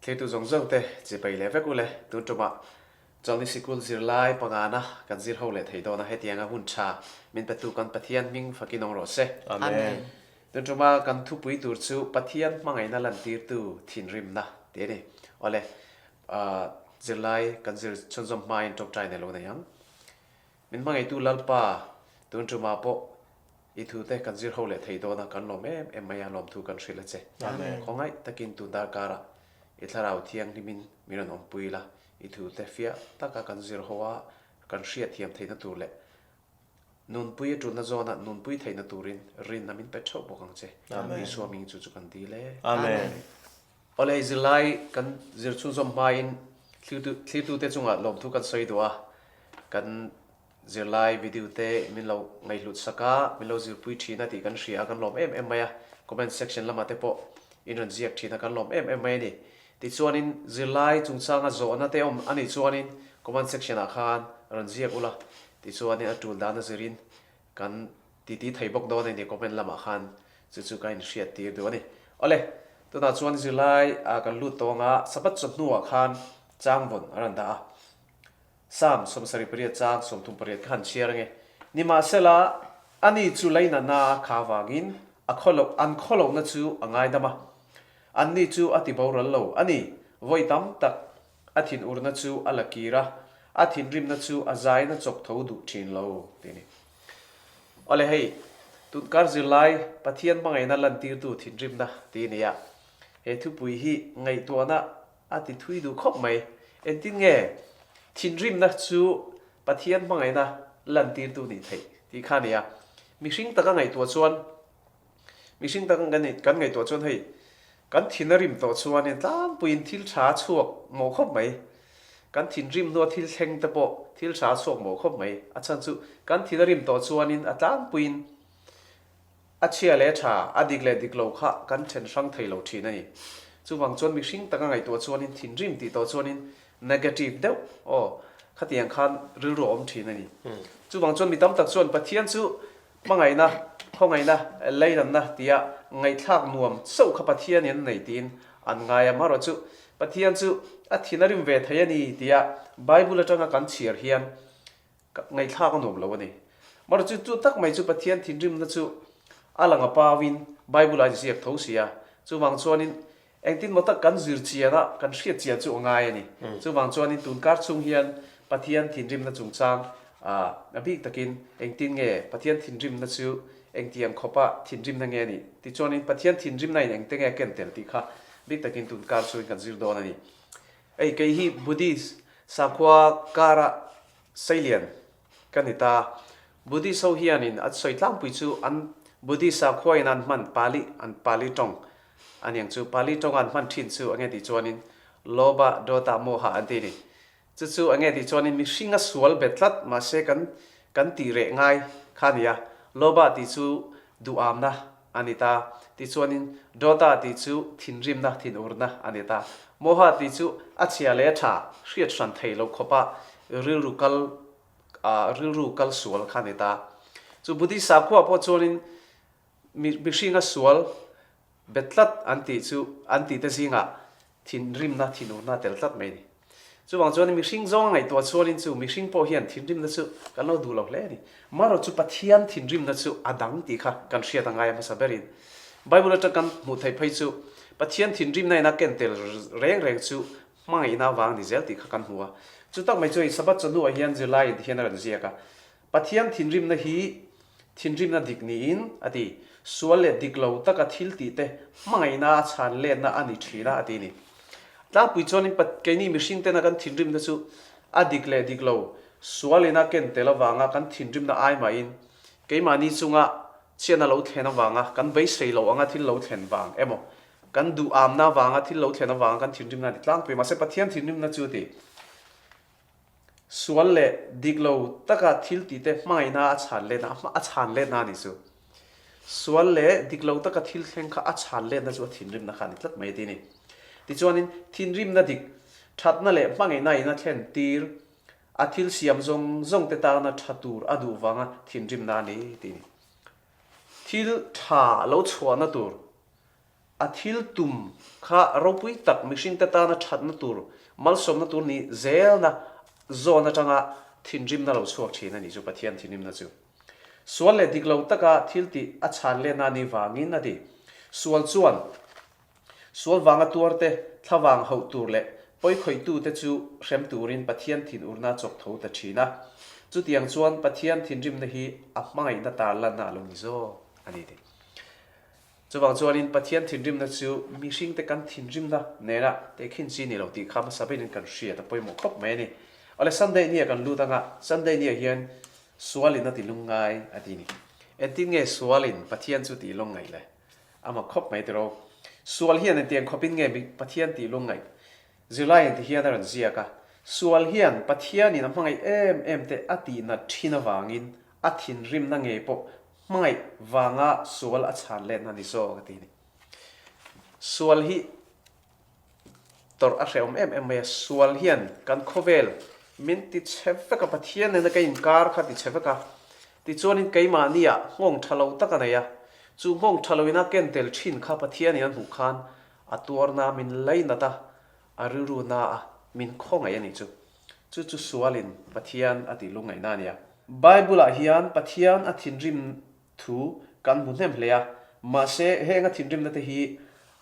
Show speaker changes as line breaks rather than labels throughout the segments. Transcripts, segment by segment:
Thlitu zawng zawng te chibai leh vek ule, tun tumah Chawlhni Sikul zirlai pangana kan zir ho leh thei dawn a, hetianga hun tha min petu kan Pathian hming fakin awm rawh se.
Amen.
Tun tuma kan thupui tur chu Pathian hmangaihna lantirtu thinrimna tih a ni. Awle, zirlai kan zir chhunzawm hmain tawngtai nei lo nei ang. Min hmangaihtu Lalpa, tun tumah pawh i thute kan zir ho leh thei dawn a, kan lawm em em mai a, lawmthu kan hrilh a che. Khawngaih takin tun darkarah i thlarau thianghlimin min rawn awmpui la, i thute fiah taka kan zir ho a, kan hriatthiam theihna tur leh nunpui a tulna zawna nunpui theihna turin rinna min pe theuh bawk ang che. Isua hming chu chu kan dil e.
Amen.
Awle, zirlai kan zir chhunzawm hmain thlirtute chungah lawmthu kan sawi duh a, kan zirlai video te min lo ngaihhlut sak a, min lo zirpui thin a tih kan hria a, kan lawm em em mai a, comment section lamah te pawh in rawn ziak thin a, kan lawm em em mai a ni. Tichuanin zirlai chungchanga zawhna te awm a nih chuanin comment section ah khan rawn ziak ula, tichuanin a tul dan a zirin Kan titi thei bawk dawn a ni comment lamah khan chu chu ka inhriat tir duh a ni. Awle, tunah chuan zirlai ah kan lut tawh anga Sabbath chawhnuah khan changvawn a rawn dah a. Psalm 78 chang 38 kha han chhiar ange. Nimahsela, ani chu leinatna a kha vangin a khawloh an khawlohna chu a ngaidam a. Anni chu a ti boral lo a ni. Vawi tam tak A thinurna chu a la kir a, a thinrimna chu a zain a chawk tho duh thin lo, tih a ni. Awle hei, tunkar zirlai Pathian hmangaihna lantirtu thinrimna tih a ni a, he thupui hi ngaihtuahna a ti thui duh khawp mai. Engtin nge thinrimna chu Pathian hmangaihna lantirtu nih theih tih kha a ni a, mihring taka ngaihtuah chuan Mihring tak kan ngaihtuah chuan hei kan thin a rim tawh chuanin tlangpuiin thil tha a chhuak mawh khawp mai. Kan thin rim hnua thil thleng te pawh thil tha a chhuak mawh khawp mai. A chhan chu kan thin a rim tawh chuanin a tlangpuiin a chhia leh a tha, a dik leh dik lo kha kan then hrang thei lo thin a ni. Chuvang chuan mihring taka ngaihtuah chuanin thinrim tih tawh chuanin negative deuh aw khatiang khan rilru a awm thin a ni. Chuvang chuan mi tam tak chuan Pathian chu Hmangaihna, khawngaihna, leilanna tia ngaihthlak nuam chauh kha Pathianin a nei tiin an ngai a. Amaherawh chu Pathian chu a thin a rim ve thei a ni tia Bible atanga kan chhiar hian ngaihthlak a nuam lo a ni. Amaherawh chu chu tak mai chu Pathian thinrimna chu a lang a pauin Bible ah a inziak tho si a. Chuvang chuanin Engtin maw tak kan zir chian a, kan hriat chian chu a ngai a ni. Chuvang chuanin tun kar chhung hian Pathian thinrimna chungchang a bik takin engtin nge Pathian thinrimna chu engtiang khawpa thinrimna nge a nih? Tichuanin Pathian thinrimna in engte nge a ken tel tih kha bik takin tun kar chhungin kan zir dawn a ni. Hei kei hi Buddhist sakhua kara seilian ka ni ta. Buddhist ho hianin an sawi tlangpui chu an Buddhist sakhua in an hman Pali an Pali tawng A niang chu Pali tawnga an hman thin chu enge tih chuanin Lobha, Dota, Moha an ti a ni. Chu chu enge tih chuanin mihring a sual bet tlat mahse kan kan tih reh ngai kha a ni a. Lobha tih chu duhamna a ni ta. Tichuanin Dota tih chu thinrimna, thinurna a ni ta. Moha tih chu a chhia leh a tha hriat hran thei lo khawpa rilru kal rilru kal sual kha a ni ta. Chu Buddhist sakhua pawh chuanin Mihringa sual bet tlat an tih chu an tihte zingah thinrimna, thinurna a tel tlat mai a ni. Chuvang chuan mihring zawnga ngaihtuah chuanin chu mihring pawh hian thinrimna chu kan lo duh lo hle a ni. Marawh chu Pathian thinrimna chu a dang tih kha kan hriat a ngai a hmasa berin. Bible atang kan hmuh theih phei chu Pathian thinrimna in a ken tel reng reng chu hmangaihna avang ni zel tih kha kan hmu a. Chu tak mai chu hei Sabbath chawhnuah hian zirlai in ti hian a rawn ziak a. Pathian thinrimna hi thinrimna dik niin a ti. Sual leh dik lo taka thil tih te hmangaihna a chhan letna a ni thin a, a ti a ni. Tlangpui chuanin keini mihring tena kan thinrimna chu a dik leh dik lo sualin a ken tel avanga kan thinrimna ai mahin keimahni chunga chhiatna lo thlen avanga kan beisei lo anga thil lo thlen vang emaw kan duh amna avanga thil lo thlen avanga kan thinrimna a ni tlangpui. Mahse Pathian thinrimna chu a ti. Sual leh dik lo taka thil tihte hmangaihna a chhan letna a chhan letna a nih chu. Sual leh dik lo taka thil thleng kha a chhan letna chu a thinrimna kha a ni tlat mai a ti a ni. Tichuanin thinrimna dik, thatna leh hmangaihna in a thlen tir, a thil siam zawng zawng te tana tha tur a duh vanga thinrimna a ni ti a ni. Thil tha lo chhuahna tur. A thil tum kha ropui tak mihringte tana thatna tur, malsawmna tur ni zelna zawn atanga thinrimna lo chhuak thin a nih chu Pathian thinrimna chu. Sual leh dik lo taka thil tih a chhan lehna ni vangin a ti. Sual chuan sual vanga tuarte thlavang hauh tur leh pawikhawih-tute chu hrem turin Pathian thinurna a chawk tho ta thin a. Chutiang chuan Pathian thinrimna hi a hmangaihna tarlanna a lo ni zawk a ni ti. Chuvang chuanin Pathian thinrimna chu mihringte kan thinrimna nena tehkhin chi ni lo tih kha hmasa berin kan hriat a pawimawh khawp mai a ni. Awle Sunday nia kan lut anga, Sunday nia hian sualin a ti lungngai a ti ni. Engtin nge sualin Pathian chu tih lungngaih le? A mak khawp mai tiraw. Sual hian engtiang khawpin nge Pathian tih lungngaih? Zirlai engti hian a rawn ziak a, sual hian Pathianin a hmangaih em em te a tihnat thin avangin a thinrimna ngei pawh Hmangaih vanga sual a chhan letna ni zawk a ti ni. Sual hi tawrh a hrehawm em em mai a, sual hian kan khawvel min ti chhe vek a, Pathian nena ka inkar kha ti chhe vek a, tichuanin keimahni ah nghawng tha lo tak a nei a, chu nghawng tha loin a ken tel thin kha Pathianin a hmuh khan a tuarna min lainat a, a rilru na a min khawngaih a nih chu. Chu chu sualin Pathian a tih lungngaihna a nia. Bible-ah hian Pathian a thinrim thu kan hmu hnem hle a, mahse heng a thinrimna te hi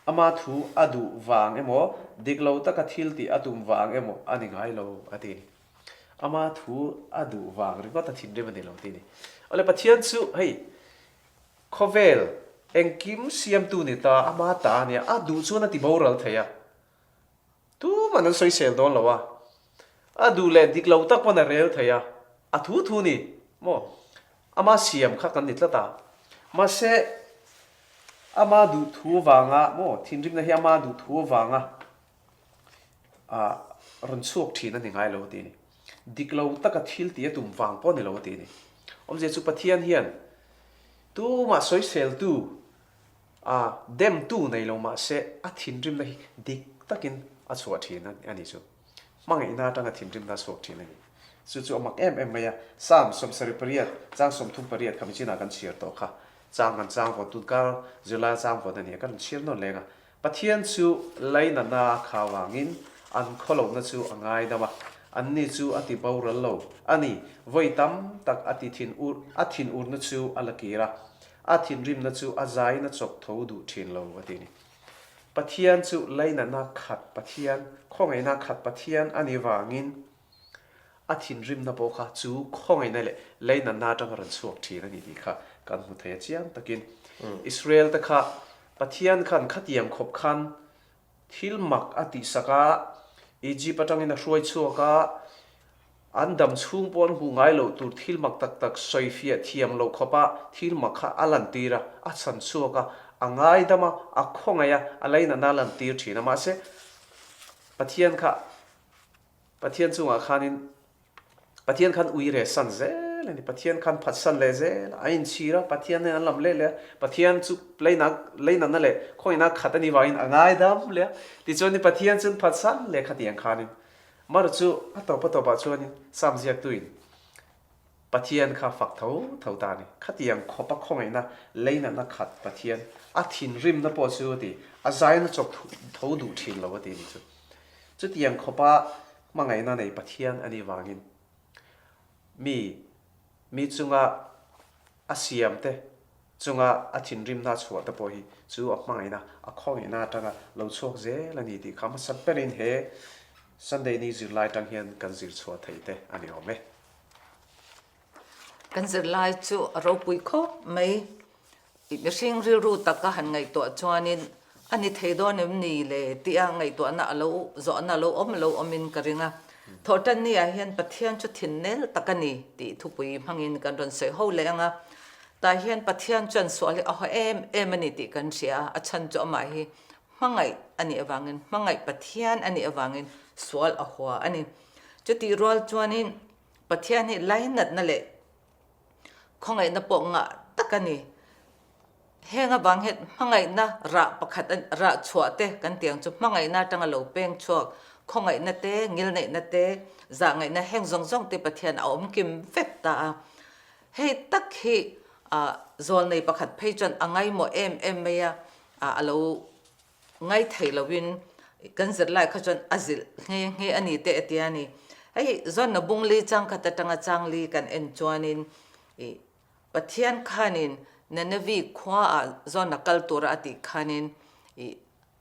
ama thu a duh vang emaw, dik lo taka thil tih a tum vang emaw a ni ngai lo a ti ni. Ama thu a duh vang ringawt a thinrim a ni lo a ti ni. Awle Pathian chu hei khawvel engkim siamtu ni ta, ama ta a nia, a duh chuan a ti boral thei a. Tuman an sawisel dawn lo a, a duh leh dik lo tak pawn a rel thei a, a thu thu ni maw? Ama siam kha kan ni tlat a, mahse ama duh thu avanga maw thinrimna hi ama duh thu avanga ah rawn chhuak thin a ni ngai lo a ti a ni. Dik lo taka thil tih a tum vang pawh a ni lo a ti a ni. Awmzia chu Pathian hian tumah sawiseltu A demtu nei lo mahse a thinrimna hi dik takin a chhuah thin a ni chu. Hmangaihna atanga thinrimna a chhuak thin a ni. Chu chu a mak em em mai a, Psalm 78 chang 38 kha michinah kan chhiar tawh kha. Chang kan chang vawn tun kar zirlai a chang vawn a ni a, kan rawn chhiar nawn leng a. Pathian chu lainatna a kha vangin an khawlohna chu a ngaidam a, anni chu a ti boral lo a ni. Vawi tam tak a ti thin ur a thin urna chu a la kir a, A thinrimna chu a zaiin a chawk tho duh thin lo, a ti ni. Pathian chu lainatna khat Pathian, khawngaihna khat Pathian a nih vangin a thinrimna pawh kha chu khawngaihna leh lainatna atanga rawn chhuak thin a ni tih kha kan hmu thei a chiang takin. Israel te kha Pathian khan khatiang khawp khan Thil mak a tihsak a, Egypt atangin a hruai chhuak a, an dam chhung pawh an hmuh ngai loh tur thil mak tak tak sawifiah thiam loh khawpa thil mak kha a lantir a, a chhan chhuak a, a ngaidam a, a khawngaih a, a lainatna a lantir thin a. Mahse, Pathian kha Pathian chungah khanin Pathian khan ui reh san zel a ni. Pathian khan phat san leh zel a, a inchhir a, Pathian nen an lam leh leh a, Pathian chu leinak leinatna leh khawngaihna khat a nih vangin a ngaidam leh a. Tichuan Pathian chuan phat san leh khatiang khanin Mar chu a tawp a tawpah chuanin Psalm ziaktuin Pathian kha fak tho tho ta a ni. Khatiang khawpa khawngaihna leinatna khat Pathian a thinrimna pawh chu a ti, a zaina chawk tho duh thin lo a ti a ni chu. Chutiang khawpa hmangaihna nei Pathian a nih vangin mi mi chunga a siam te chunga a thinrimna a chhuah te pawh hi chu a hmangaihna, a khawngaihna atanga lo chhuak zel a ni tih kha hmasa berin he Sunday ni zirlai atang hian kan zir chhuah theih te a ni awm e.
Kan zirlai chu a ropui khawp mai. Mihring rilru taka han ngaihtuah chuanin a ni thei dawn em ni le tia ngaihtuahna a lo zawhna a lo awm lo awmin ka ring a. Thawhtanni ah hian Pathian chu thinnel tak a ni tih thupui hmangin kan rawn sawi ho leh ang a. Tah hian Pathian chuan sual hi a haw em em a ni tih kan hria a, a chhan chu amah hi hmangaih a nih avangin, hmangaih Pathian a nih avangin sual a hua a ni. Chutih rual chuanin Pathian hi lainatna leh Khawngaihna pawh ngah tak a ni. Heng avang hian hmangaihna rah pakhat a rah chhuah te kan tih ang chu hmangaihna atanga lo peng chhuak khawngaihna te, ngilneihna te, zahngaihna heng zawng zawng te Pathian a awm kim vek ta a. Hei tak hi ah zawlnei pakhat phei chuan a ngaimawh em em mai a, ah a lo. ngaithei loin kan zirlai kha chuan a zilh nghe nghe a ni teh a ti a ni. Hei zawnna bungli changkhat atanga changli kan en chuanin ih Pathian khanin Nineveh khuaah zawnna kal tura a tih khanin ih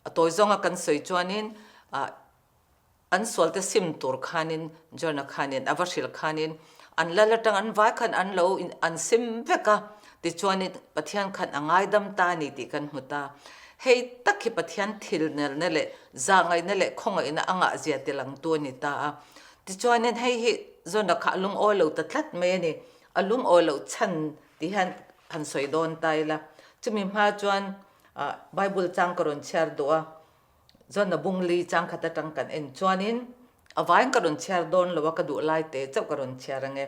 a tawi zawnga kan sawi chuanin ah An sualte sim tur khanin Jonah khanin a va hrilh khanin an lal atang an vai khan an lo an sim vek a, tichuanin Pathian khan a ngaidam ta a ni tih kan hmu ta. Hei tak hi Pathian thil nelna leh zahngaihna leh khawngaihna a ngahzia tilangtu a ni ta a. Tichuanin hei hi Jonah kha a lungawi lo ta tlat mai a ni. A lungawi loh chhan ti hian han sawi dawn ta ila. Chumi hma chuan Bible chang ka rawn chhiar duh a. Chuan a bung li chang khat atang kan en chuanin a vain ka rawn chhiar dawn lo a, ka duh lai te chauh ka rawn chhiar ange.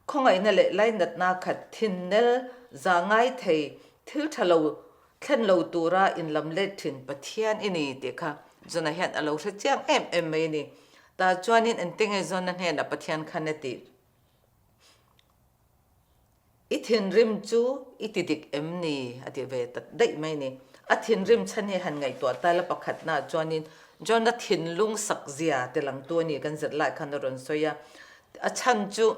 Khawngaihna leh lainatna khat thinnel za ngai thei thil tha lo thlen lo tura inlam let thin Pathian i ni tih kha Jona hian a lo hre chiang em em mai a ni. Tah chuanin engtinge Jona hnenah Pathian khan a tih? I thinrim chu i ti dik em ni? a ti ve ta daih mai ni. A thinrim chhan hi han ngaihtuah ta la pakhatnaah chuanin John-a thinlung sak zia ti langtu a ni kan zir lai khan a rawn sawi a. A chhan chu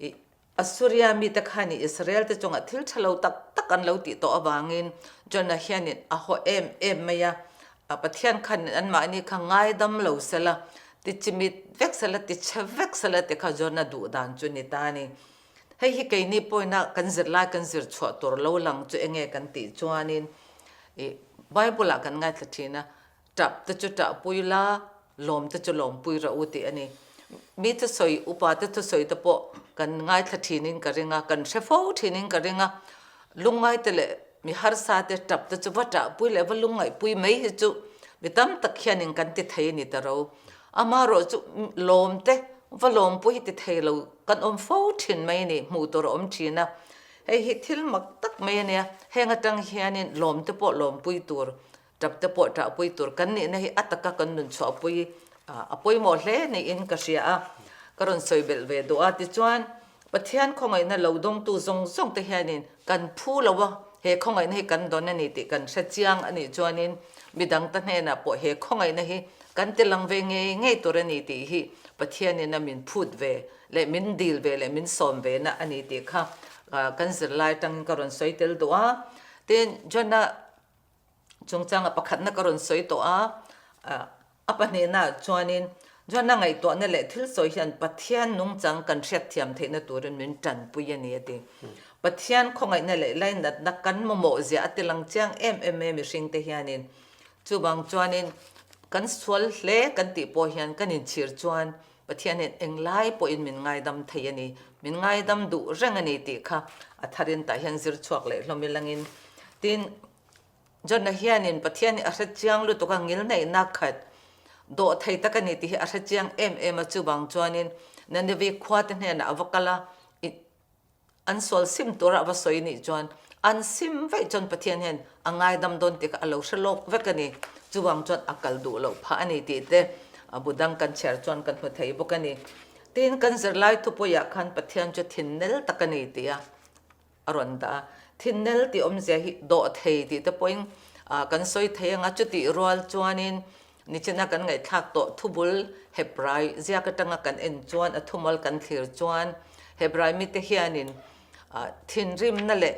i Assuria mite khan i Israel te chungah thil tha lo tak tak an lo tih tawh avangin John-a hianin a haw em em mai a. Pathian khanin anmahni kha ngaidam lo sela, ti chimit vek sela, ti chhe vek sela ti kha John-a duh dan chu ni ta a ni. Hei hi keini pawina kan zirlai kan zir chhuah tur lo lang chu enge kan tih chuanin ih Bible ah kan ngaithla thin a, tap te chu tah pui la, lawm te chu lawm pui rawh u tih a ni. Mi thusawi upa te thusawi te pawh kan ngaithla thinin ka ring a, kan hre fo thinin ka ring a, lungngai te leh mi harsa te tap te chu va tah pui leh va lungngaih pui mai hi chu mi tam tak hianin kan ti thei a ni ta ro. Amaherawh chu lawm te va lawm pawh hi ti thei lo kan awm fo thin mai a ni, hmuh tur a awm thin a. Hei hi thil mak tak mai a nia, heng atang hianin lawm te pawh lawmpui tur, tap te pawh tahpui tur kan nihna hi a taka kan nun chhuahpui a pawimawh hle niin ka hria a, ka rawn sawi belh ve duh a. Tichuan, Pathian khawngaihna lo dawngtu zawng zawng te hianin kan phu lo a, he khawngaihna hi kan dawn a ni tih kan hre chiang a nih chuanin midang ta hnenah pawh he khawngaihna hi kan ti lang ve ngei ngei tur a ni tih hi Pathianin a min phut ve leh min dil ve leh min sawm ve na a ni tih kha kan zirlai atangin ka rawn sawi tel duh a. Tin, John-a Chungchanga pakhatna ka rawn sawi tawh a, a pahnihnaah chuanin John-a ngaihtuahna leh thil sawi hian Pathian nungchang kan hriatthiam theihna turin min tanpui a ni a ti. Pathian khawngaihna leh lainatna kan mamawh zia a tilang chiang em em mai a mihringte hianin. Chuvang chuanin kan sual hle kan tih pawh hian kan inchhir chuan Pathian hian englai pawhin min ngaidam thei a ni, min ngaidam duh reng a ni tih kha a tharin tah hian zir chhuak leh hlawm ilangin. Tin, John-a hianin Pathian hi a hre chiang lutuk a, ngilneihna khat dawh thei tak a ni tih hi a hre chiang em em a, chuvang chuanin Nineveh khuate hnenah a va kal a, An sual sim tura a va sawi nih chuan an sim vaih chuan Pathian hian a ngaidam dawn tih kha a lo hre lawk vek a ni. Chuvang chuan a kal duh loh phah a ni tih te bu dang kan chhiar chuan kan hmu thei bawk a ni. Tin, kan zirlai thupuiah khan Pathian chu thinnel tak a ni tih a rawn dah a. Thinnel tih awmzia hi dawh thei tih te pawhin kan sawi thei ang a, chutih rual chuanin Nichina kan ngaihthlak tawh thubul Hebrai ziak atanga kan en chuan a thumal kan thlir chuan Hebrai mite hianin thinrimna leh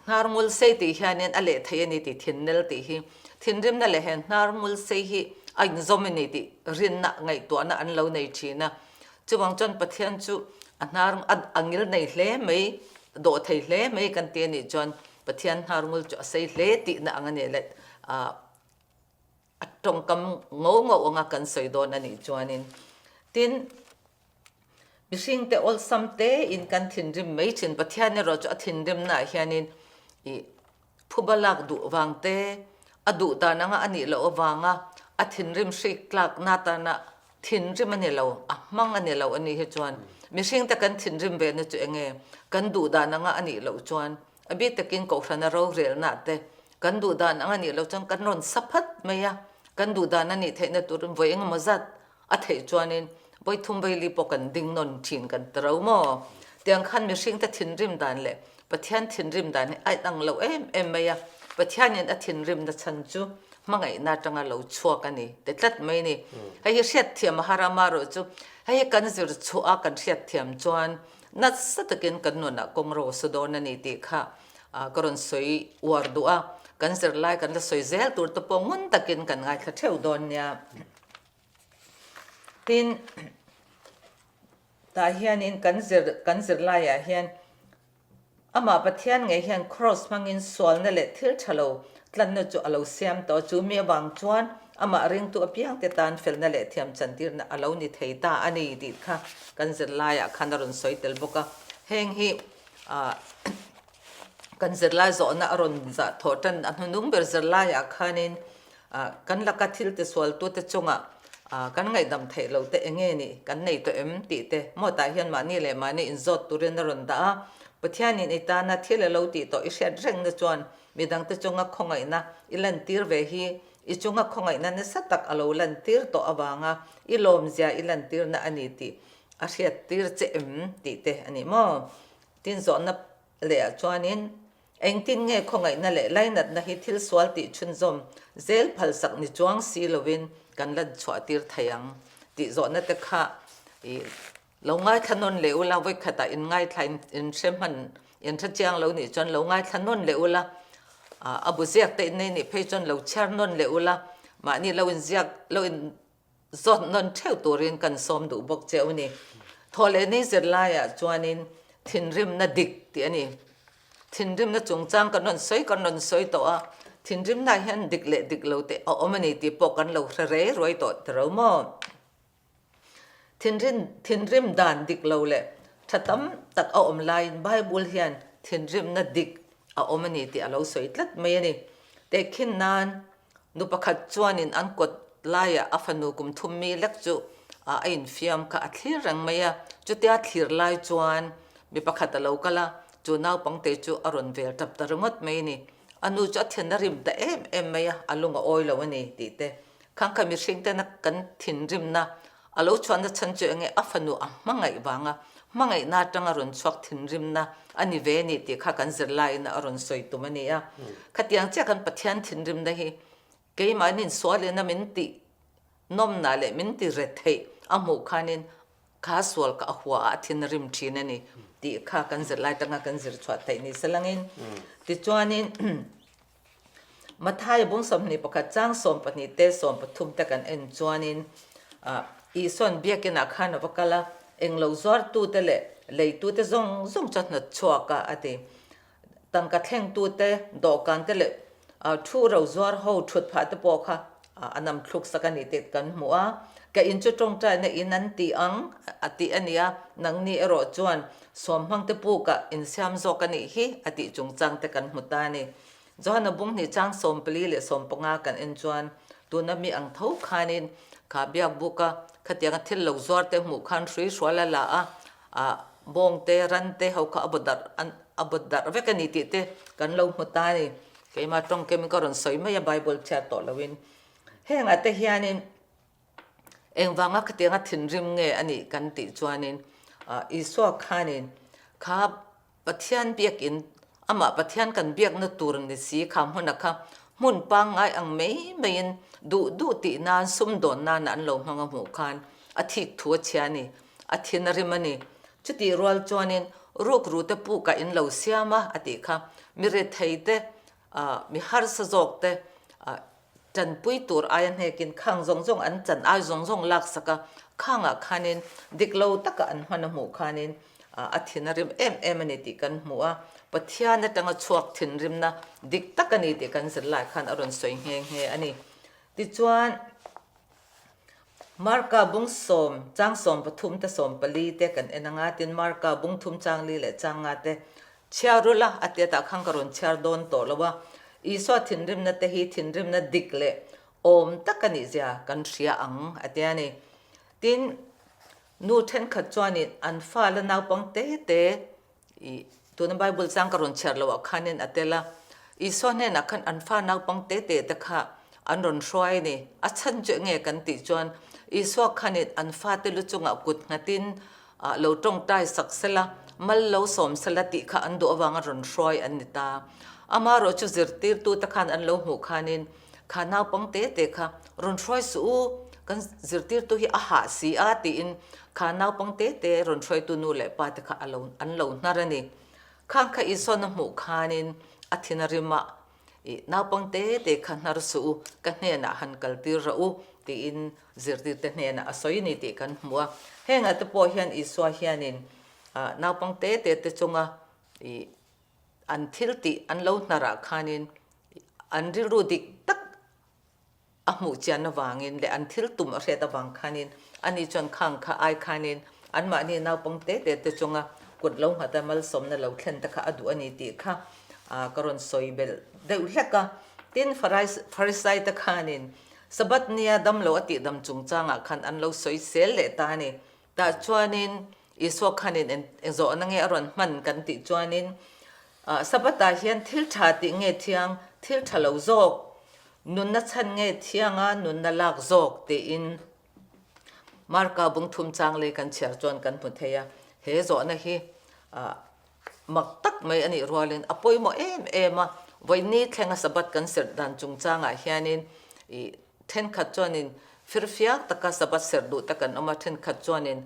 hnarngul sei tih hianin a leh thei a ni tih thinnel tih hi thinrimna leh he hnarngul sei hi a inzawm a ni tih rinna ngaihtuahna an lo nei thin a. Chuvang chuan Pathian chu a hnar a ngil nei hle mai dawh thei hle mai kan ti a nih chuan Pathian hnarngul chu a sei hle tihna ang a ni leh A tawngkam ngo ngo anga kan sawi dawn a nih chuanin tin mihringte awlsam tein kan thinrim mai thin. Pathian erawh chu a thinrimnaah hianin ih phuba lak duh vang te, a duh dan anga a nih loh avanga a thinrim hrik tlakna atana thinrim a ni lo, a hmang a ni lo a nih hi chuan mihringte kan thinrim ve na chu eng nge kan duh dan anga a nih loh chuan A bik takin Kohhrana rorelna te kan duh dan ang a nih loh chuan kan rawn sa phat mai a, kan duh dan a nih theihna turin vawi engemaw zat a theih chuanin vawi thum vawi li pawh kan ding nawn thin kan ti ro maw? Tiang khan mihringte thinrim dan leh Pathian thinrim dan hi a inang lo em em mai a, Pathianin a thinrimna chhan chu. Hmangaihna atanga lo chhuak a ni ti tlat mai a ni. Hei hi hriatthiam a har a, amaherawhchu hei hi kan zir chhuah a kan hriatthiam chuan nasa takin kan nunah kawng ro a su dawn a ni tih kha ka rawn sawi uar duh a, kan zirlai kan la sawi zel tur te pawh ngun takin kan ngaithla theuh dawn nia. Tin, tah hianin kan zir kan zirlaiah hian Amah Pathian ngei hian Kraws hmangin sualna leh thil tha lo tlanna chu a lo siam tawh a, chu mi avang chuan amah ringtu apiangte tan felna leh thiam chantirna a lo ni thei ta a ni tih kha kan zirlaiah khan a rawn sawi tel bawk a. Heng hi kan zirlai zawhna a rawn zah thawh tan a hnunung ber zirlaiah khanin Kan laka thil tisualtute chungah kan ngaihdam theih lo te eng nge nih kan nei tawh em tih te maw tah hian mahni leh mahni inzawt turin a rawn dah a. Pathianin i tana thil a lo tih tawh i hriat rengna chuan midangte chunga khawngaihna i lantir ve hi i chunga khawngaihna nasa tak a lo lantir tawh avanga i lawmzia i lantirna a ni tih a hriattir che em tih te a ni maw? Tin zawhna lehah chuanin Engtin nge khawngaihna leh lainatna hi thil sual tih chhunzawm zel phalsak ni chuang si lovin kan lan chhuah tir thei ang tih zawhna te kha i lo ngaithla nawn leh ula, vawikhatah in ngaithla in hre hman in hre chiang lo nih chuan lo ngaithla nawn leh ula, a bu ziak te in nei nih phei chuan lo chhiar nawn leh ula, mahni lo inziak lo in Zawt nawn theuh turin kan sawm duh bawk che u ni. Thawhlehni zirlaiah chuanin thinrimna dik tih a ni. Thinrimna chungchang kan rawn sawi kan rawn sawi tawh a, thinrimna hian dik leh dik lo te a awm a ni tih pawh kan lo hre rei ruai tawh ta ro maw? Thinrim thinrim dan dik lo leh tha tam tak a awm laiin Bible hian thinrimna dik a awm a ni tih a lo sawi tlat mai a ni. Tehkhin nan Nu pakhat chuanin an kawt laiah a fanu kum thum mi lek chu a infiam kha a thlir reng mai a. Chutia thlir lai chuan mi pakhat a lo kal a, chu naupangte chu a rawn vel tap ta ringawt mai a ni. A nu chu a then a rim ta em em mai a, a lung a awi lo a ni tih te. Khang kha mihring tena kan thinrimna a lo chhuahna chhan chu enge a fanu a hmangaih vanga hmangaihna atanga rawn chhuak thinrimna a ni ve a ni tih kha kan zirlaiin a rawn sawi tum a ni a. Khatiang chiah kan Pathian thinrimna hi keimahnin sualina min tih nawmna leh min ti re theih a hmuh khanin kha sual kha a hua a, a thin a rim thin a ni tih kha kan zirlai tanga kan zir chhuah theih ni selangin tichuanin Matthai bung 21 chang 12 te 13 te kan en chuanin Isua'n biakinah khan a va kal a, englo zuartute leh leitute zawng zawng chu a hnawt chhuak a, a ti. Tangka thlengtute, dawhkante leh thu ro zuar ho thut phah te pawh kha a nam thluk sak a ni tih kan hmu a. Ka in chu tawngtaina in an ti ang a tih a ni a, nangni erawh chuan sawmhmangte pukah insiam zawk a nih hi a tih chungchang te kan hmu ta a ni. Johana bung hnih chang 14 leh 15 kan en chuan tuna mi ang tho khanin kha biak buk a, khatianga thil lo zuar te hmuh khan hrui hrual a la a, ah bawng te ran te ho kha a bawt darh a bawt darh vek a ni tih te kan lo hmu ta a ni. Keimah tawngkem in ka rawn sawi mai a Bible chhiar tawh loin. Hengah te hianin engvanga khatianga thinrim nge a nih kan tih chuanin Isua khanin kha Pathian biakin, amah Pathian kan biakna tur ni si kha hmuna kha hmun pangngai ang mai maiin duh duh tih nan sumdawn nana an lo hmang a hmuh khan a thik thu a chhia a ni, a thin a rim a ni. Chutih rual chuanin rukrute pukah in lo siam a, a tih kha mi retheite, mi harsa zawkte Tanpui tur aia hnekin khang zawng zawng an chan ai zawng zawng laksak a, khangah khanin dik lo taka an hman a hmuh khanin a thin a rim em em a ni tih kan hmu a, Pathian atanga chhuak thinrimna dik tak a ni tih kan zirlai khan a rawn sawi nghe nghe a ni. Tichuan, Marka bung sawm, chang 13 te 14 te kan en anga, tin Marka bung thum chang li leh chang nga te Chhiar ula, a tia tah khan ka rawn chhiar dawn tawh lo a, Isua thinrimna te hi thinrimna dik leh awm tak a nih zia kan hria ang, a tia ni. Tin, nu thenkhat chuanin an fa la naupang te te i tuna Bible chang ka rawn chhiar loh ah khanin a tel a, Isua hnenah khan an fa naupang te te te kha an rawn hruai a ni. A chhan chu enge kan tih chuan Isua khanin an fate lu chungah kut nghatin Ah lo tawngtai sak sela, mal lo sawm sela tih kha an duh avanga rawn hruai an ni ta. Amaherawhchu zirtirtute khan an lo hmuh khanin Kha naupang te te kha rawn hruai suh u, kan zirtirtu hi a hah si a tiin kha naupang te te rawn hruaitu nu leh pa te kha a lo an lo hnar a ni. Khang kha Isuan a hmuh khanin a thin a rim a, I naupang te te kha hnar suh u, ka hnenah han kaltir rawh u tiin zirtirte hnenah a sawi ni tih kan hmu a. Hengah te pawh hian Isua hianin naupang te te te chunga i an thil tih an lo hnarah khanin an rilru dik tak a hmuh chian avangin leh an thil tum a hriat avang khanin ani chuan khang kha ai khanin anmahni naupang te te te chunga kut lo nghat a malsawmna lo thlen te kha a duh a ni tih kha ka rawn sawi belh deuh hlek a. Tin, Pharisai te khanin Sabbath nia damlo a tihdam chungchangah khan an lo sawi sel leh ta a ni. Tah chuanin Isua khanin eng zawhna nge a rawn hman kan tih chuanin Sabbath-ah hian thil tha tih nge thiang, thil tha lo zawk, nunna chhan nge thianga nunna lak zawk tiin Marka bungthum chang lei kan chhiar chuan kan hmu thei a. He zawhna hi mak tak mai a nih rualin a pawimawh em em a, vawiini thlenga Sabbath kan serh dan chungchangah hianin ih Thenkhat chuanin firfiak taka Sabbath serh duh te kan awm a, thenkhat chuanin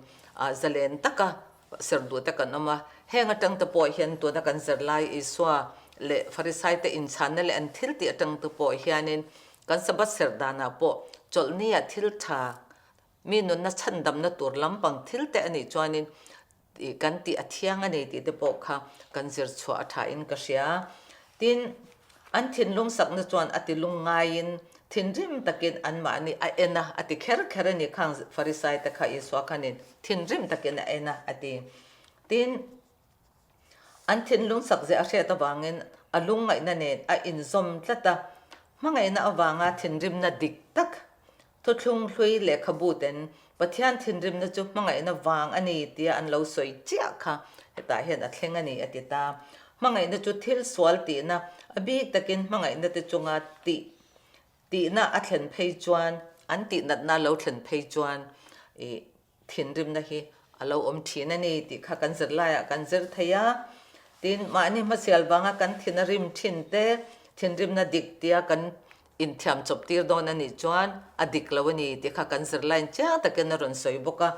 zalen taka serh duh te kan awm a. Heng atang te pawh hian tuna kan zirlai Isua leh Farisaite inchhanna leh an thil tih atang te pawh hianin kan Sabbath serh danah pawh chawlhnia thil tha mi nunna chhandamna tur lampang thil te a nih chuanin kan tih a thiang a ni tih te pawh kha kan zir chhuah a tha in ka hria. Tin, an thinlung sakna chuan a ti lung ngaiin thinrim takin anmahni a en a, a ti kher kher a ni khang Farisai te kha Isua khanin thinrim takin a en a, a ti. Tin, an thinlung sak zia a hriat avangin a lungngaihna nen a inzawm tlat a, hmangaihna avanga thinrimna dik tak Thuthlung hlui lehkhabu ten Pathian thinrimna chu hmangaihna vang a ni tia an lo sawi chiah kha hetah hian a thleng a ni a ti ta. Hmangaihna chu thil sual tihna, a bik takin hmangaihna te chunga tih tihna a thlen phei chuan, an tihnatna lo thlen phei chuan ih Thinrimna hi a lo awm thin a ni tih kha kan zirlaiah kan zir thei a. Tin, mahni hmasial vanga kan thin a rim thin te, thinrimna dik tia kan inthiam chawp tir dawn a nih chuan a dik lo a ni tih kha kan zirlaiin chiang takin a rawn sawi bawk a.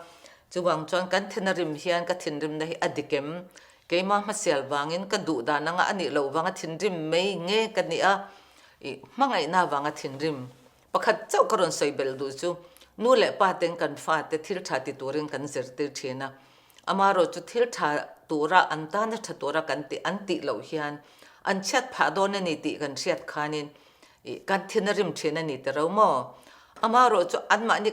Chuvang chuan kan thin a rim hian ka thinrimna hi a dik em? Keimah hmasial vangin ka duh dan anga a nih loh vanga thinrim mai nge ka nih a, ih hmangaihna vanga thinrim Pakhat chauh ka rawn sawi belh duh chu nu leh pa ten kan fate thil tha ti turin kan zirtir thin a, amaherawh chu thil tha tura an tana tha tura kan tih an tih loh hian an chhiat phah dawn a ni tih kan hriat khanin ih kan thin a rim thin a ni ti ro maw? Amaherawh chu anmahni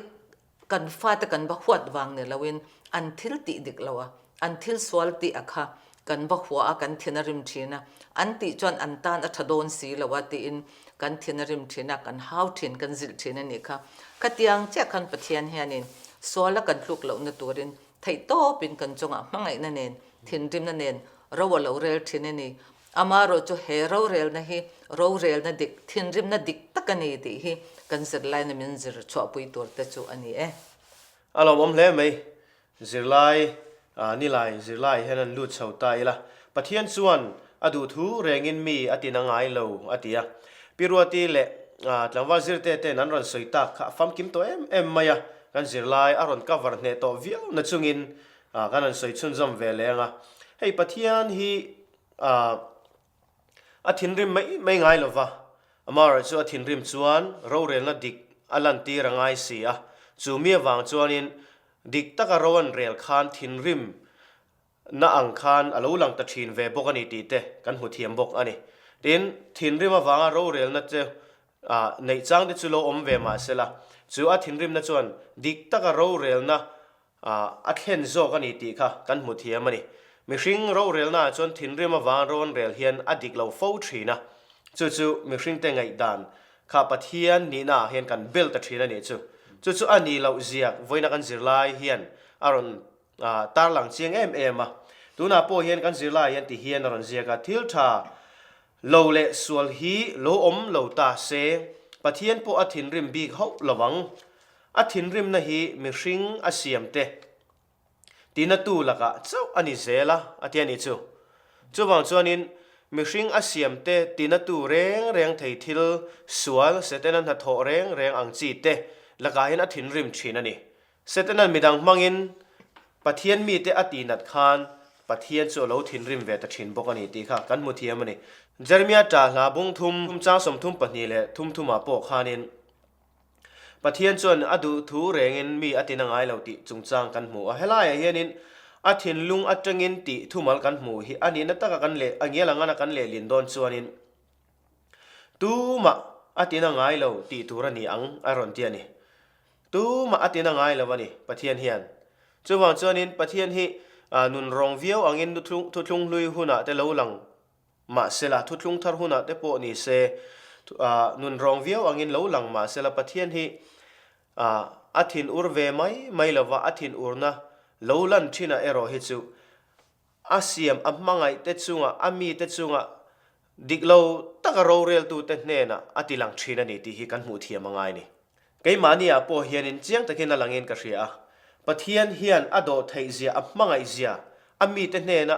Kan fate kan va huat vang ni loin an thil tih dik lo a, an thil sual tih a kha kan va hua a, kan thin a rim thin a, an tih chuan an tan a tha dawn si lo a tiin kan thin a rim thin a, kan hau thin, kan zilh thin a nih kha. Khatiang chiah khan Pathian hianin suala kan tluk lohna turin theihtawpin kan chungah hmangaihna nen, thinrimna nen ro a lo rel thin a ni. Amaherawh chu he rorelna hi rorelna dik, thinrimna dik tak a ni tih hi kan zirlaina min zir chhuahpui tur te chu a ni e.
A lawmawm hle mai. Zirlai, nilai zirlai hian an lut chho ta ila. Pathian chuan a duhthu rengin mi a tina ngai lo a ti a. Pi Ruati leh tlangval zirte ten an rawn sawi tak kha a famkim tawh em em mai a, kan zirlai a rawn cover hneh tawh viau na chungin kan rawn sawi chhunzawm ve leh ang a. Hei Pathian hi A thinrim mai mai ngai lo va, amaherawh chu a thinrim chuan rorelna dik a lantir a ngai si a, chu mi avang chuanin dik taka ro an rel khan thinrim na ang khan a lo lang ta thin ve bawk a ni tih te kan hmu thiam bawk a ni. Tin, thinrim avanga rorelna chu neih chang te chu lo awm ve mah sela, chu a thinrimna chuan dik taka rorelna A thlen zawk a ni tih kha kan hmu thiam a ni. Mihring rorelnaah chuan thinrim avang rawn rel hian a dik lo fo thin a, chu chu mihringte ngaihdan kha Pathian nihnaah hian kan bel ta thin a nih chu. Chu chu a nih loh ziak vawiina kan zirlai hian a rawn tarlang chiang em em a. Tunah pawh hian kan zirlaiah hian ti hian a rawn ziak a, thil tha lo leh sual hi lo awm lo ta se, Pathian pawh a thinrim bik hauh lo ang. A thinrimna hi mihring a siam te tinatu lakah chauh a ni zel a, a ti a nih chu. Chuvang chuanin. Mihring a siamte tinatu reng reng thei thil, sual, Setana hnathawh reng reng ang chi te lakah hian a thinrim thin a ni. Setana'n midang hmangin Pathian mite a tihnat khan Pathian chu a lo thinrim ve ta thin bawk a ni tih kha kan hmu thiam a ni. Jeremia ṭah hla bung thum chang 30 pahnih leh thum thumah pawh khanin Pathian chuan a duh thu rengin mi a tina ngai lo tih chungchang kan hmu a. Helaiah hianin a thinlung atangin tih thumal kan hmuh hi a nihna taka kan leh a ngial angana kan lehlin dawn chuanin tumah a tina ngai lo tih tur a ni ang a rawn ti a ni. Tumah a tina ngai lo a ni Pathian hian. Chuvang chuanin Pathian hi nun rawng viau angin thuthlung hlui hunah te lo lang Mahsela, thuthlung thar hunah te pawh ni se, nun rawng viau angin lo lang mahsela Pathian hi a thin ur ve mai mai lova, a thin urna lo lan thinah erawh hi chu a siam a hmangaih te chunga, a mite chunga dik lo taka roreltute hnenah a ti lang thin a ni tih hi kan hmuh thiam a ngai ni. Keimahniah pawh hianin chiang takin a langin ka hria a, Pathian hian a dawh theih zia, a hmangaih zia, a mite hnena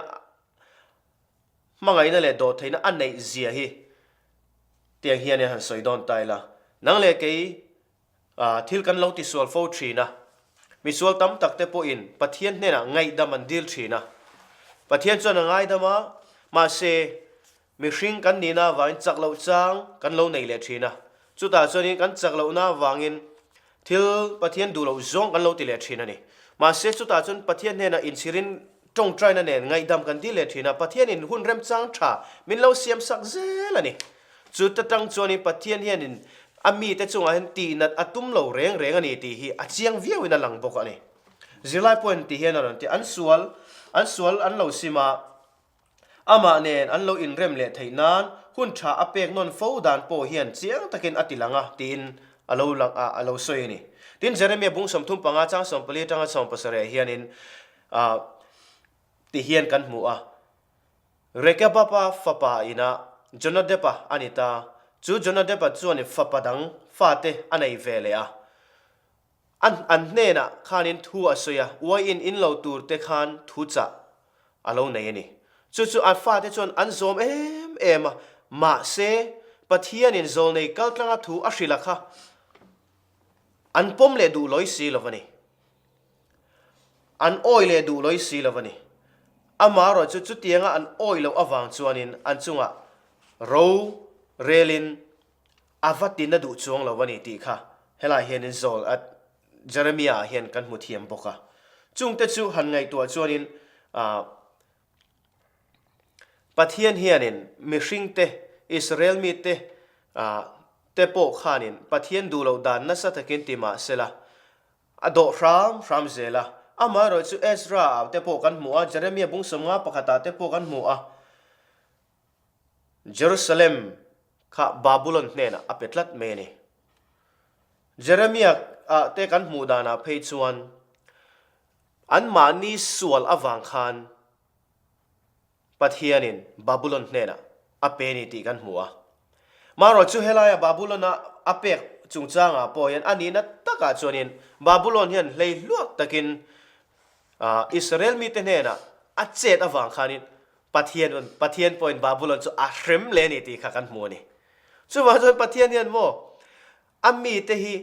Hmangaihna leh dawhtheihna a neih zia hi tiang hian in han sawi dawn ta ila. Nang leh kei thil kan lo tisual fo thin a, misual tam tak te pawhin Pathian hnenah ngaihdam an dil thin a. Pathian chuan a ngaidam a, mahse mihring kan nihna avangin chak loh chang kan lo nei leh thin a. Chutah chuanin kan chak lohna avangin thil Pathian duh loh zawng kan lo ti leh thin a ni. Mahse chutah chuan Pathian hnenah inchhirin tawngtaina nen ngaihdam kan dil leh thin a, Pathianin hun remchang tha min lo siam sak zel a ni. Chuta tang chuanin Pathian hianin a mite chungah hian tihnat a tum lo reng reng a ni tih hi a chiang viauin a lang bawk a ni. Zirlai pawhin ti hian a rawn ti, an sual, an sual an lo sim a, Amah nen an lo inrem leh theih nan hun tha a pek nawn fo dan pawh hian chiang takin a ti lang a, tiin a lo lang a, a lo sawi a ni. Tin, Jeremia bung 35 chang 14 atanga 17 hianin ti hian kan hmu a, Rekabapa fapa inah Jonadab-a a ni ta, chu Jonadab-a chuan fapa dang fate a nei ve leh a, An an hnenah khanin thu a sawi a, uaiin in lo tur te khan thu chah a lo nei a ni. Chu chu an fate chuan an zawm em em a, mahse Pathianin zawlnei kaltlanga thu a hrilh a kha an pawm leh duh lawi si lo a ni. An awi leh duh lawi si lo a ni. Amaherawhchu chu chutianga an awi loh avang chuanin an chungah ro relin A va tin a duh chuang lo a ni tih kha helai hianin zawl a Jeremia ah hian kan hmu thiam bawk a. Chungte chu han ngaihtuah chuanin ah Pathian hianin mihringte Israel mite ah te pawh khanin Pathian duh loh dan nasa takin ti mah sela a dawh hram hram zel a. Amaherawhchu Ezra ah te pawh kan hmu a, Jeremia bung 51 ah te pawh kan hmu a. Jerusalem kha Babulon hnenah a pe tlat mai a ni. Jeremia ah te kan hmuh danah phei chuan anmahni sual avang khan Pathianin Babulon hnenah a pe ni tih kan hmu a. Marawh chu helaia Babulon-a a pek chungchangah pawh hian a nihna takah chuanin Babulon hian hleihluak takin Israel mite hnenah a chet avang khanin Pathian Pathian pawhin Babulon chu a hrem leh a ni tih kha kan hmu a ni. Chuvang chuan Pathian hian maw a mite hi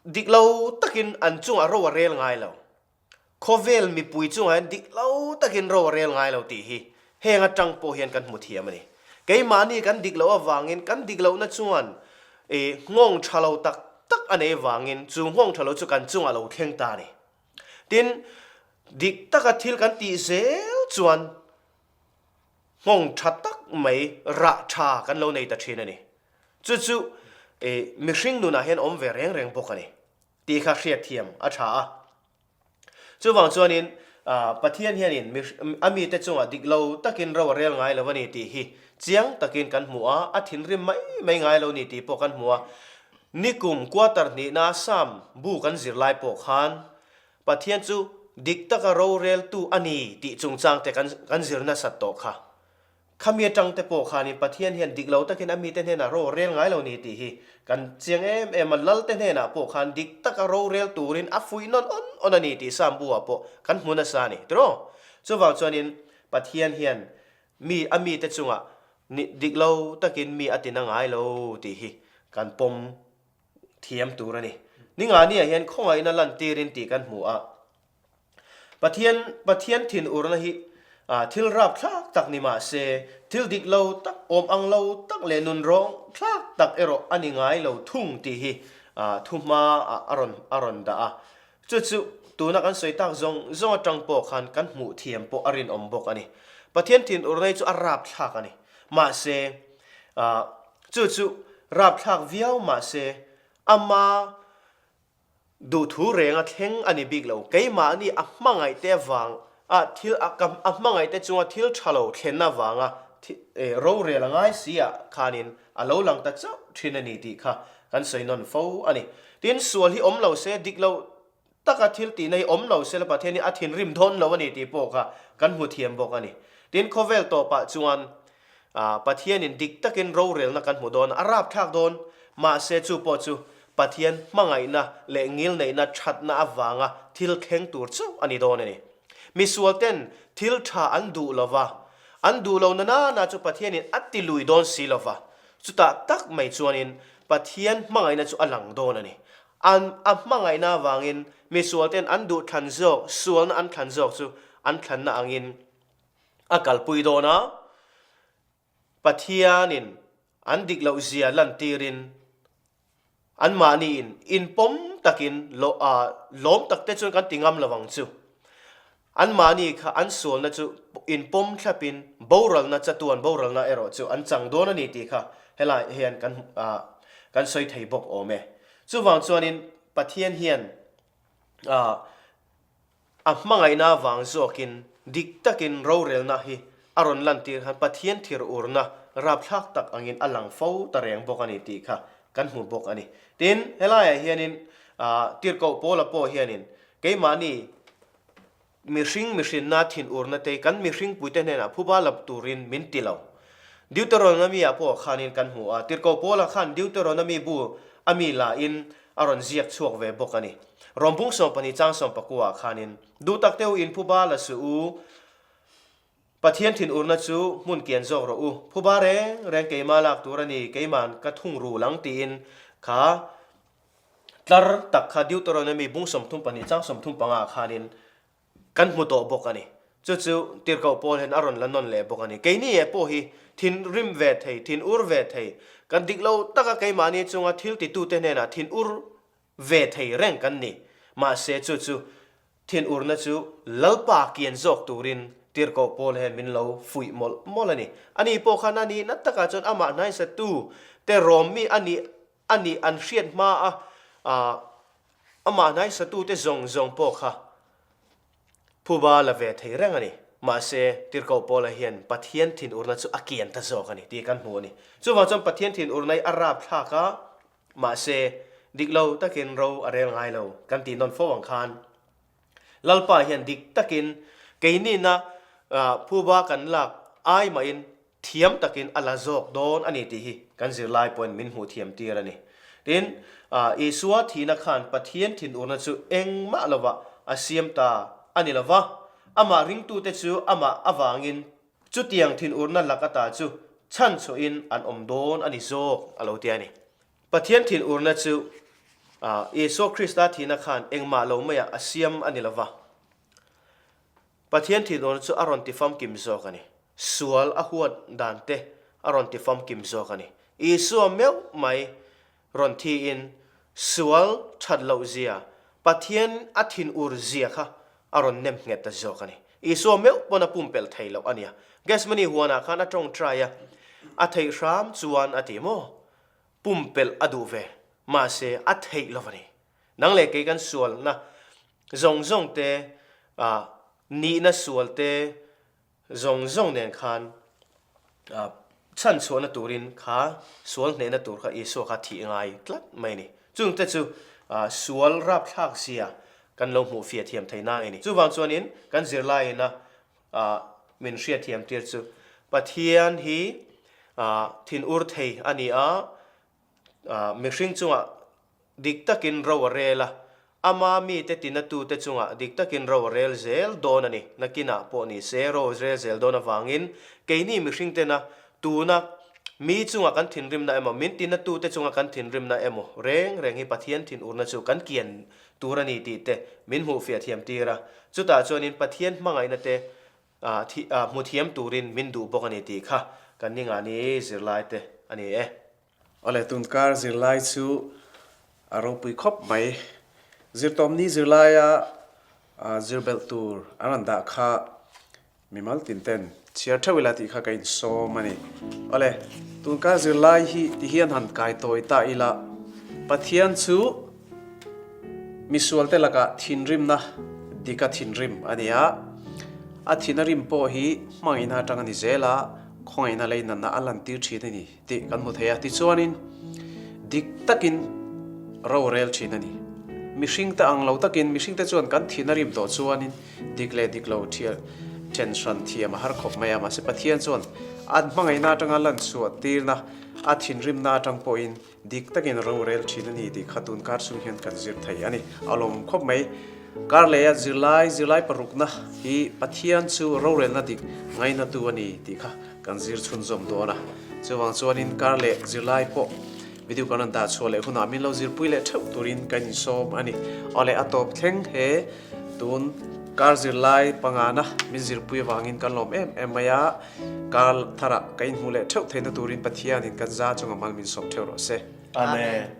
dik lo takin an chungah ro a rel ngai lo. Khawvel mipui chungah hian dik lo takin ro a rel ngai lo tih hi heng atang pawh hian kan hmu thiam a ni. Keimahni kan dik loh avangin kan dik lohna chuan i nghawng tha lo tak tak a nei avangin chu nghawng tha lo chu kan chungah lo thleng ta a ni. Tin, dik taka thil kan tih zel chuan nghawng tha tak mai rah tha kan lo nei ta thin a ni. Chu chu mihring nunah hian awm ve reng reng bawk a ni tih kha hriatthiam a tha a. Chuvang chuanin Pathian hianin a mite chungah dik lo takin ro a rel ngai lo a ni tih hi chiang takin kan hmu a, a thinrim mai mai ngai lo ni tih pawh kan hmu a. Nikum quarter hnihna Sam bu kan zir lai pawh khan Pathian chu dik taka roreltu a ni tih chungchang te kan kan zir nasat tawh kha. Khami atang te pawh khanin Pathian hian dik lo takin a mite hnenah ro a rel ngai lo ni tih hi kan chiang em em a, Lal te hnenah pawh khan dik taka rorel turin a fuih nawn awn awn a ni tih Sam bu ah pawh kan hmu nasa a ni tiraw? Chuvang chuanin Pathian hian. Mi a mite chungah ni dik lo takin mi a tina ngai lo tih hi kan pawm thiam tur a ni. Ningani ah hian khawngaihna lantirin tih kan hmu a. Pathian Pathian thinurna hi thil rapthlak tak ni mah se, thil dik lo tak, awm ang lo tak leh nun rawng thlak tak erawh a ni ngai lo thung tih hi thuhma ah a rawn a rawn dah a. Chu chu tuna kan sawi tak zawng zawng atang pawh khan kan hmuh thiam pawh a rinawm bawk a ni. Pathian thinurna hi chu a rapthlak a ni. Mahse, chu chu rapthlak viau mahse, ama Duhthu renga thleng a ni bik lo. Keimahni a hmangaihte avang a thil a ka a hmangaihte chunga thil tha lo thlen avanga rorel a ngai si ah khanin a lo lang ta chauh thin a ni tih kha kan sawi nawn fo a ni. Tin, sual hi awm lo se, dik lo taka thil tihna hi awm lo se la Pathian hi a thinrim dawn lo a ni tih pawh kha kan hmu thiam bawk a ni. Tin, khawvel tawpah chuan Pathianin dik takin rorelna kan hmu dawn a, a rapthlak dawn. Mahse chu pawh chu Pathian hmangaihna leh ngilneihna thatna avanga thil thleng tur chauh a ni dawn a ni. Misualten thil tha an duh lo va, an duh lo na nana chu Pathianin a ti lui dawn si lo va, chutah tak mai chuanin Pathian hmangaihna chu a lang dawn a ni. An a hmangaihna avangin misualten an duh thlan zawk, sualna an thlan zawk chu an thlanna angin a kalpui dawn a, Pathianin an dik loh zia lantirin anmahniin inpawm takin lawm tak te chuan kan ti ngam lo ang chu. Anmahni kha an sualna chu inpawm thlapin boralna chatuan boralna erawh chu an chang dawn a ni tih kha helai hian kan kan sawi thei bawk awm e. Chuvang chuanin Pathian hian A hmangaihna avang zawkin dik takin rorelna hi a rawn lantir khan Pathian thir urna rapthlak tak angin a lang fo ta reng bawk a ni tih kha kan hmu bawk a ni. Tin, helaiah hianin Tirhkoh Paula pawh hianin keimahni mihring mihrinna thin urna te kan mihringpuite hnenah phuba la turin min ti lo. Deuteronomy-ah pawh khanin kan hmu a, Tirhkoh Paula khan Deuteronomy bu a mi lain a rawn ziak chhuak ve bawk a ni. Rawmbung 12 chang 19 ah khanin, Duh tak teu in phuba la suh u, Pathian thinurna chu hmun kian zawk rawh u, phuba reng reng keimah lak tur a ni, keiman ka thung rul ang tiin kha tlar tak kha Deuteronomy bung 32 chang 35 ah khanin Kan hmu tawh bawk a ni. Chu chu Tirhkoh Paul hian a rawn la nawn leh bawk a ni. Keini eh pawh hi thinrim ve thei, thinur ve thei, kan dik lo taka keimahni chunga thil titute hnenah thinur ve thei reng kan ni. Mahse chu chu thinurna chu Lalpa kian zawk turin Tirhkoh Paul hian min lo fuih mawlh mawlh a ni. Ani pawh khan a nihna takah chuan amah hnaisatu te rawmmi a nih a nih an hriat hma a, amah hnaisatute zawng zawng pawh kha phuba la ve thei reng a ni. Mahse, Tirhkoh Paula hian Pathian thinurna chu a kian ta zawk a ni tih kan hmu a ni. Chuvang chuan Pathian thinurna hi a rapthlak a, mahse, dik lo takin ro a rel ngai lo kan tih nawn fo ang khan Lalpa hian dik takin keinina phuba kan lak ai mahin thiam takin a la zawk dawn a ni tih hi kan zirlai pawhin min hmuh thiam tir a ni. Tin, Isua thihna khan Pathian thinurna chu engmah lovah a siam ta a ni lova, amah ringtute chu amah avangin chutiang thinurna lak ata chu chhanchhuahin an awm dawn a ni zawk a lo ti a ni. Pathian thinurna chu Isua Krista thihna khan engmah lo maiah a siam a ni lova, Pathian thinurna chu a rawn ti famkim zawk a ni. Sual a huat dan te a rawn ti famkim zawk a ni. Isua meuh mai rawn thiin sual that loh zia, Pathian a thinur zia kha a rawn nem nghet ta zawk a ni. Isua meuh pawn a pumpelh thei loh a nia. Gethsemane huanah khan a tawngtai a, a theih hram chuan a ti maw? Pumpelh a duh ve, mahse a theih lo a ni. Nang leh kei kan sualna zawng zawng te, nihna sual te zawng zawng nen khan chhanchhuahna turin kha sual hnehna tur kha Isua kha thih ngai tlat mai a ni. Chungte chu sual rapthlak zia kan lo hmuh fiah thiam thei nang a ni. Chuvang chuanin kan zirlaiina min hriatthiam tir chu Pathian hi thinur thei a ni a, mihring chungah dik takin ro a rel a.
Ama mite tinatute chungah dik takin ro a rel zel dawn a ni. Nakinah pawh ni se ro a rel zel dawn avangin keini mihringtena tuna mi chunga kan thinrimna emaw, min tinatute chunga kan thinrimna emaw reng reng hi Pathian thinurna chu kan kian tur a ni tih te min hmuhfiah thiam tir a. Chutah chuanin Pathian hmangaihna te hmu thiam turin min duh bawk a ni tih kha kan ningah ni zirlaite a ni e.
Awle, tunkar zirlai chu a ropui khawp mai. Zirtawmni zirlaia zir belh tur an rawn dah kha mimal tin ten chhiar theuh ila tih kha ka insawm a ni. Awle, tunkar zirlai hi ti hian han kai tawi ta ila, Pathian chu misualte lakah thinrimna dika thinrim a ni a, a thin a rim pawh hi hmangaihna atang a ni zel a, khawngaihna leinatna a lantir thin a ni. tih kan hmu thei a. Tichuanin, dik takin ro rel thin a ni. Mihringte ang lo takin, mihringte chuan kan thin a rim tawh chuanin dik leh dik lo thial then hran thiam a har khawp mai a. Mahse, Pathian chuan a hmangaihna atanga lan chhuah tirna, a thinrimna atang pawhin dik takin ro rel thin a ni tih kha tun kar chhung hian kan zir thei a ni. A lawm khawp mai. Kar leia zirlai, zirlai parukna hi Pathian chu rorelna dik ngainatu a ni tih kha Kan zir chhunzawm dawn a, chuvang chuanin kar leh zirlai pawh video kan rawn dah chhuah leh hunah min lo zirpui leh theuh turin kan insawm a ni. Aw leh a tawp thleng he tun kar zirlai pangana min zirpui avangin kan lawm em em mai a, kar tharah ka inhmuh leh theuh theihna turin Pathianin kan za chunga mal min sawm theuh rawh se.
Amen.